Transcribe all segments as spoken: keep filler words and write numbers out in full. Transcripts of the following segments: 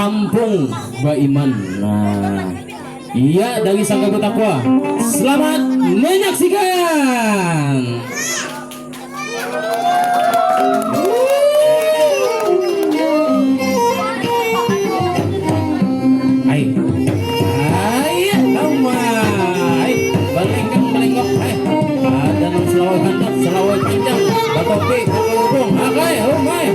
Kampung Baiman. Nah, iya, dari Sanggar Bertakwa. Selamat menyaksikan. Hai. Hai, amai. Balengkang, balengkok. Hai. Ada nang selawar handap, selawar panjang, batopi, bakalubung. Hai, amai.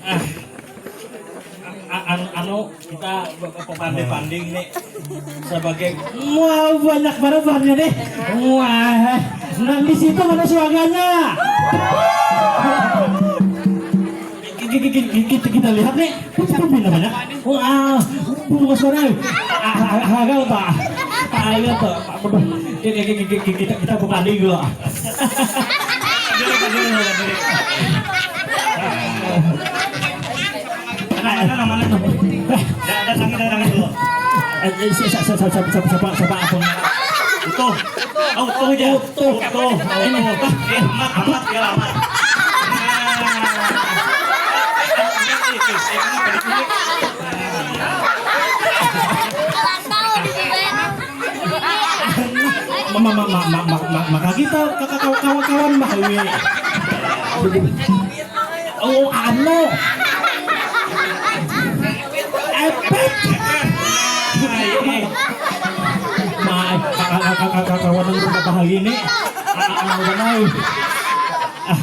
Ah, a- an- anu, kita pepandai-pandai ini sebagai, wah, banyak banget bahannya nih. Wah, nang di situ mana suaganya? Ki- ki- ki- ki- kita kita lihat nih, pasti pun namanya. Wah, bukan suara. Hagal pak. Hagal pak. Kita kita kita bukan dulu. Namanya namanya tuh. Datang datang dulu. Eh, eh, si- sa- sa- sa- sa- sa- siapa siapa siapa apa? Utuh. Oh, utuh aja. Utuh. Utuh. Ini. Eh, amat amat ya amat. Nah. Mama mama mama mama maka kita kakak kawan-kawan bah ini. Oh, anu. Epek. Nah, kakak kakak kawan yang berapa hal ini? Ah, ah, ah, ah.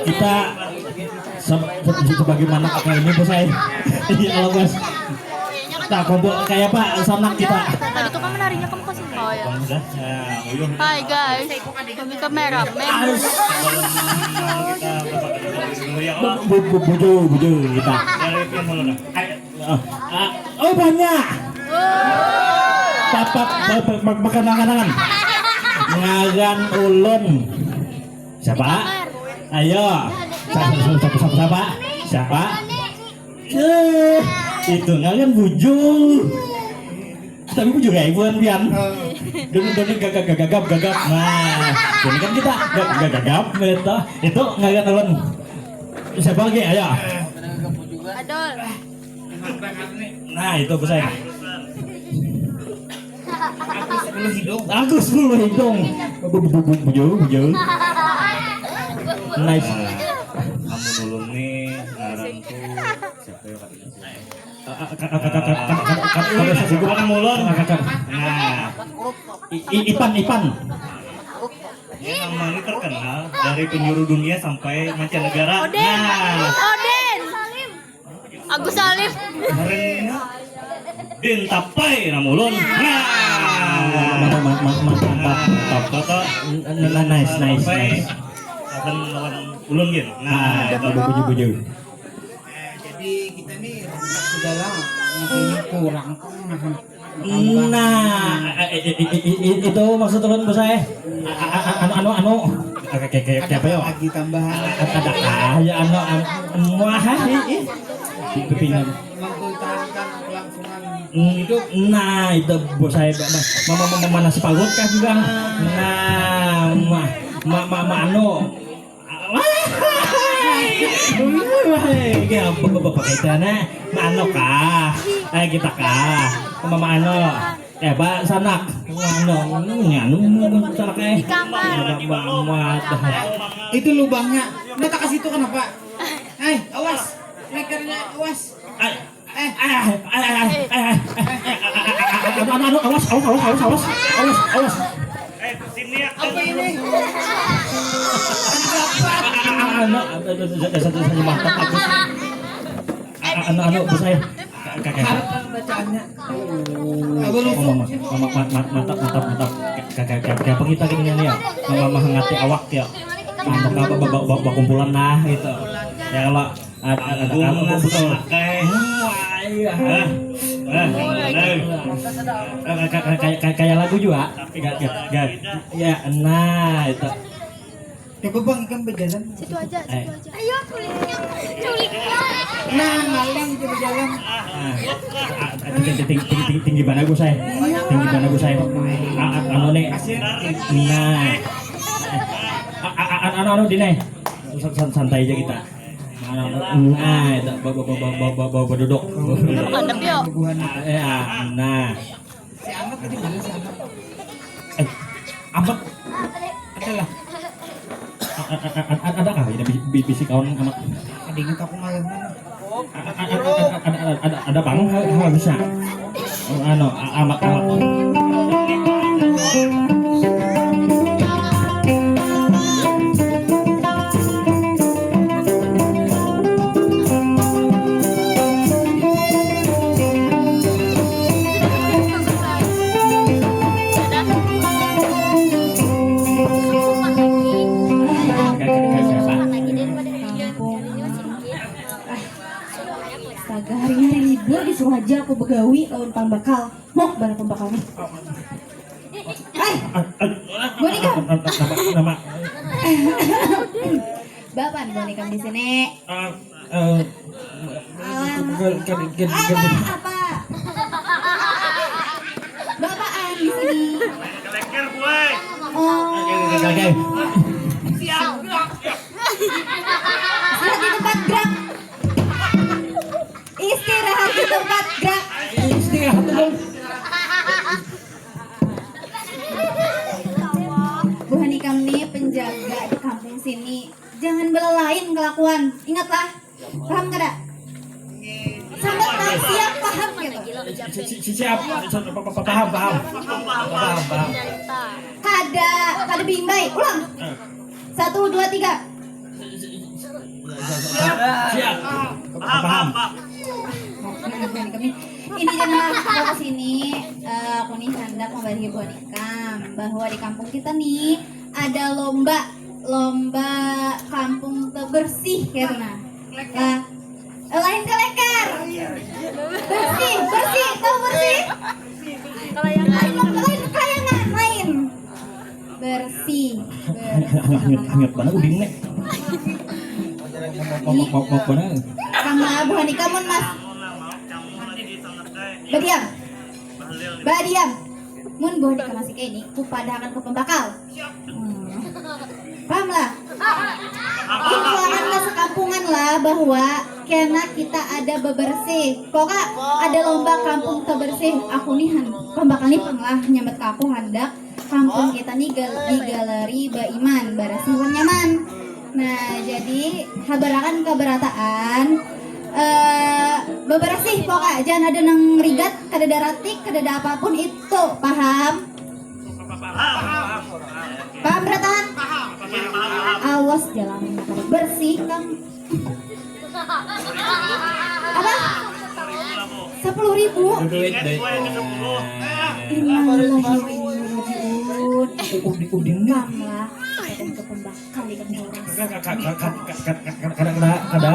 Kita se- se- sebagaimana kakak ini bos saya. Iya kalau bos. Nah, kumpul kayak apa sanak kita. Tadi tuh kan menarinya kamu kasih. Oh ya. Bang udah. Nah, uyuh. Hai guys, kami kameramen. Harus. Kita berapa kali dulu ya? Bu- bu- bu- bujur bujur kita. Dari tim dulu dah. Ayo. Ah, ah, oh banyak. Papat, papat, mak- makan makan makan. Ngaran ulun. Siapa? Ayo. Siapa siapa siapa siapa? Siapa? Eh, itu ngaran bujur. Tapi bujur ya ibuan pian. Dulu dulu gagap gagap gagap. Nah, ini kan kita gagap gagap gitu. Itu ngaran ulun. Siapa lagi? Ayo. Adol. Nah, itu besar. Agus bulu hidung. Bujur bujur bujur. Nice. Kamu dulu nih ngaran tuh siapa ya kak? Ada satu orang mulon. Nah, I- I- Ipan Ipan. Ini namanya terkenal dari penjuru dunia sampai mancanegara. Odin. Nah, Odin. Agus Salim. Keren. Bin tapai nama ulun. Nah. Mantap, mantap, mantap, mantap. Kata N- n- nice, nice, tapai nice. Lawan, lawan ulun gin. Nah, Ah, itu. Buju, buju. Nah, jadi kita nih sudah lah, ini kurang tuh, nah. Nah, eh, eh, eh, eh, eh, itu maksud ulun, Bos, eh. A- a- a- anu, anu, anu. Kayak, kayak, kayak, kayak apa, yo? Lagi tambahan. Ada kah ya, anu, anu, muah, ih, ih. Di pepingan. Mempertahankan kelangsungan Hmm, hidup. Nah, itu, Bos, saya, Bang. Mama, mama, mana si Pagut kah juga? Nah, ma, ma, ma, ma, anu. Wah, wah, ya, bapak, bapak kita, nah. Ma, anu kah? Eh, kita kah? Mama, anu. Eh, Pak, sanak. Anu, anu, anu, sanak, eh. Di kamar. Ada Muhammad. Itu lubangnya. Mata ke situ kenapa? Eh, awas. Lekernya, awas. Eh, eh, eh, eh, eh, eh, eh, eh, anu, anu, anu, awas, awas, awas, awas, awas, awas, awas. Eh, sini ya. Apa ini? Anu, anu, anu, anu, satu, satu, mantap, bagus. Anu, anu, bos saya. Kakek. Harapan bacaannya. Aku lupa. Ngomong, ngomong, mat-, mat-, mantap, mantap, mantap. Kakek, kakek, kakek, apa kita gini nih ya? Mama menghangati awak ya. Anu, apa, ba-, ba-, ba-, bakumpulan nah, gitu. Ya, kalau Ad-, ad-, ad-, Agung apa, betul? Pakai. Wah, iya. Hah? Hah? Hah? Ka-, ka-, ka-, kayak, kayak, kayak lagu juga. Gak, gak, gak. Ya, nah, itu. Coba, Bang, ikam berjalan. Situ aja, eh, situ aja. Ayo, culiknya. Culiknya. Nah, maling itu berjalan. Nah, a-, a-, tinggi, tinggi, tinggi, tinggi, tinggi mana gue, saya? Tinggi mana gue, saya? A-, a-, anu nih. Nah. A-, a-, a-, anu, anu, di nih. San-, san-, santai aja kita. Nah, itu, ba-, ba-, ba-, ba-, ba-, ba-, baduduk. Duduk hadap, yuk. Eh, ah, nah. Si Amat tadi mana si Amat? Eh, Amat. Ada lah. A-, a-, a-, a-, ada kah? Ini bi-, bi-, bisi kawan Amat. Ada ingat aku malam mana? Ada, ada, ada, ada, ada, ada, ada panggung, hal, hal bisa. Oh, anu, a-, amat, amat. Astaga, hari-hari libur disuruh aja aku begawi lawan pambakal. Mok banar pambakal nih. Hai, buhan ikam. Nama, nama. Bapan buhan ikam di sini. Ah, eh, Alah. Apa? Bapaan di sini? Keleker, buai. Oh. Oke, oke, oke. Siap, gerak. Istirahat di tempat, gerak. Istirahat di tempat, gerak. Istirahat dulu. Buhan ikam nih penjaga di kampung sini. Jangan belelain kelakuan. Ingatlah. Paham kada? Sambat lah, siap, paham gitu. Si-, si-, si-, siap. Paham, paham. Paham, paham. Kada, kada bimbai. Ulang. Satu, dua, tiga. Siap. Paham, paham. Nah, ini jangan ke sini. Eh, aku nih handak membagi buat ikam bahwa di kampung kita nih ada lomba, lomba kampung tebersih, ya, nah. Lah, eh, lain keleker. Bersih, bersih, tahu bersih? Lain, lain, lain, kelayangan, lain. Bersih, bersih. Hangat, hangat, hangat banget uding nih. Mau, mau, mau, mau, mana? Sama buhan ikam mun, Mas. Badiam. Badiam. Mun buhan ikam masih kayak ini, kupadahakan ke pembakal. Hmm. Paham lah? Infoakan ke sekampungan lah bahwa kena kita ada bebersih. Pokoknya ada lomba kampung tebersih. Aku nih han-, pembakal nih pang lah nyambat ke aku handak kampung kita nih gal-, digalari baiman, barasih wan nyaman. Nah, jadi habarakan keberataan, eh, bebersih pokoknya, jangan ada nang rigat, kada ada ratik, kada ada apapun itu, paham? Paham, berataan? Awas jalan kada bersih, Kang. Apa? Sepuluh ribu. Duit, duit. Innalillahi wa inna ilaihi rajiun. Udin, udin. Ikam lah, badan ke pembakal ikam horas. Kada, kada, kada, kada.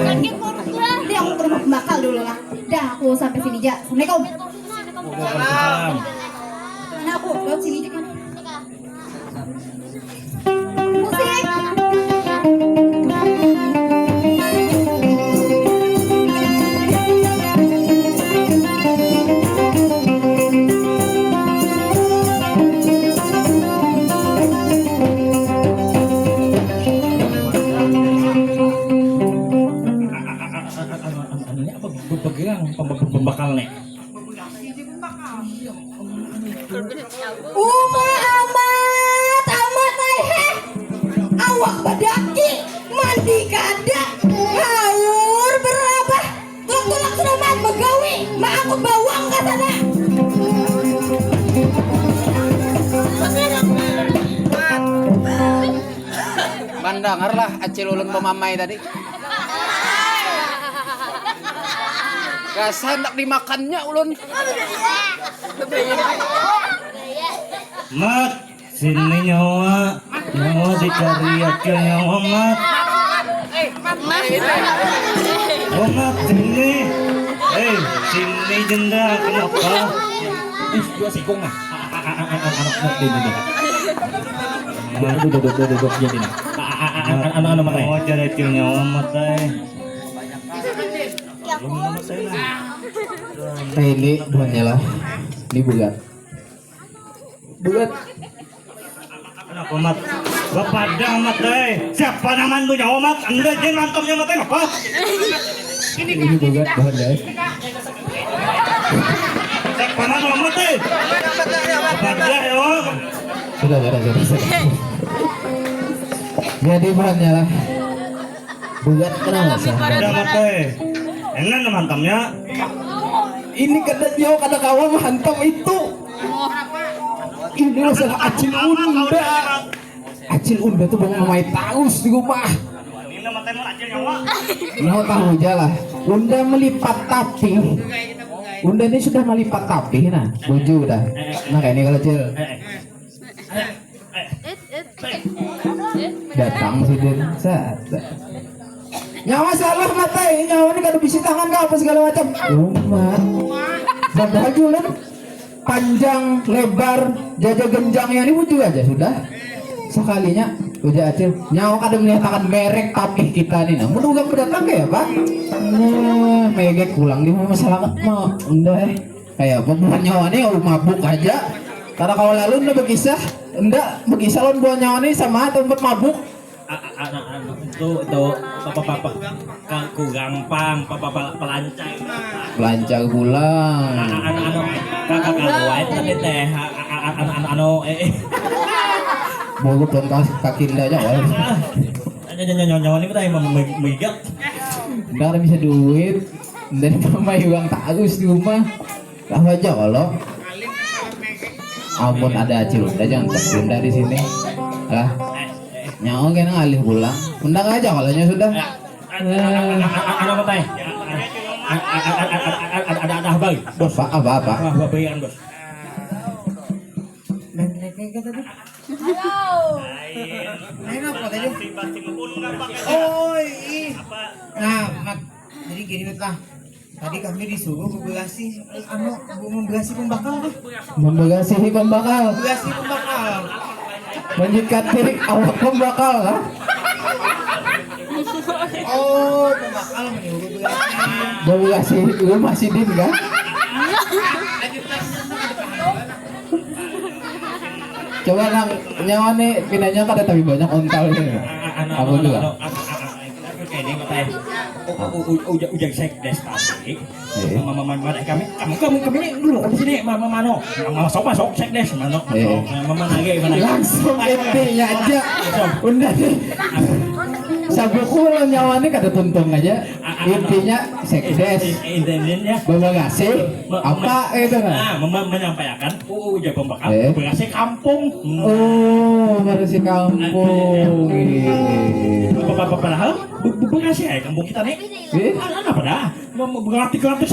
Kan ke purba. Nanti aku ke rumah pembakal dulu lah. Dah, aku sampai sini aja. Assalamualaikum. Waalaikumsalam. Mana aku? Lewat sini aja kan. Musik. Anunya apa? Be-, begerang pembe-, pembakal nih. Uma amat, amat ai heh. Awak badaki, mandi kada, ngawur berabah. Tulak, tulak sudah mat, begawi, maangkut bawang ka sana. Mandangarlah acil ulun bamamai tadi. Rasa handak dimakannya ulun. Mat, sini nyawa. Nyawa dikariakan nyawa, Mat. Oh, Mat, sini. Eh, sini jenda, kenapa? Ih, dua sikung nah. Anak, anak, anak, anak, ini, ini. Nah, itu duduk, duduk, duduk, jadi nah. Anu, anu, mana? Oh, cara kecil nyawa, Mat, eh. Ini bukannya lah. Ini bukan. Bukan. Kenapa, Mat? Bapadah, Mat, eh. Siapa nama tu nyawa, Mat? Anda je nontonnya, Mat, eh, apa? Ini bukan, bukan. Siapa nama, Mat, eh? Bapadah, ya, Mat. Sudah, sudah, sudah, sudah. Jadi, bukannya lah. Buat kenapa sih? Ada mata, eh. Enak nama hantamnya. Ini kada jauh, kada kawa menghantam itu. Ini masalah acil unda. Acil unda tuh bangun mai taus di rumah. Ini nama temon acil nyawa. Mau tahu aja lah. Unda melipat tapi. Unda ini sudah melipat tapi nah. Buju dah. Nah, kayak ini kalau cil. Datang sidin. Set. Nyawa salah matai, nyawa ini kada bisi tangan kah apa segala macam. Umat. Padahal jualan panjang, lebar, jaja genjangnya ini wujud aja sudah. Sekalinya ujar acil, nyawa kada melihat akan merek tapi kita nih. Namun ugang berdatang kayak apa? Nah, megek pulang di masyarakat mah. Udah eh. Kayak apa buah nyawa nih, oh, mabuk aja. Karena kalau lalu nda berkisah, nda berkisah lawan buah nyawa nih sama tempat mabuk. A-, a-, anak, anak itu, itu apa, apa, apa, ka-, kurang pang, apa, apa, apa, pelancar. Pelancar pulang. A-, a-, anak, anak, kakak karuan tadi teh, a-, a-, a-, anak, anak, anu, eh, eh. Bulu pentas kaki nda aja, wal. Nyawa, nyawa, nyawa ini kita yang mem-, mem-, memigat. Nda ada bisa duit, dari mama uang taus di rumah. Lah aja kalau. Amun ada acil unda jangan tertunda di sini. Lah. Nyawa kena ngalih pulang. Undang aja kalau nya sudah. Ada apa teh? Ada, ada, ada, ada, ada, ada, ada, ada, Bang. Bos, apa, apa, apa? Wah, wah, bayan, Bos. Lain, lain, lain, lain, lain. Lain apa tadi? Oh, ih. Nah, Mat. Jadi gini, Mat, lah. Tadi kami disuruh memberasi, anu, memberasi pembakal, tuh. Memberasihi pembakal. Memberasi pembakal. Menyikat tirik awak pembakal, kah? Oh, pembakal menyuruh berasi. Memberasihi rumah sidin, kah? Coba nang nyawa nih, pinanya kada tapi banyak ontal ini. Anu, apa anu, dua? Anu, anu, anu, anu, kayak ini, Mat, eh. U-, u-, u-, uja-, ujang sekdes tadi. Iya. Ma-, ma-, ma-, ma-, kami, kamu, kamu, kami ini dulu, kamu sini, ma-, ma-, mano. Ma-, ma-, masuk, masuk, sekdes, mano. Iya. Ma-, ma-, mana lagi, mana lagi? Langsung intinya aja. Langsung. Udah nih. Sabuku lo nyawa nih kada tuntung aja. A-, a-, intinya sekdes. In-, in-, intinya. Bawa kasih. Ma-, apa ma-, itu, nah? Ah, mem-, menyampaikan, oh, ujar pembakal, eh, berasih kampung. Oh, berasih kampung. Iya. Apa, apa, padahal, bu-, bu-, berasih ya kampung kita nih. Eh? Ah, apa dah? Mem-, berarti, berarti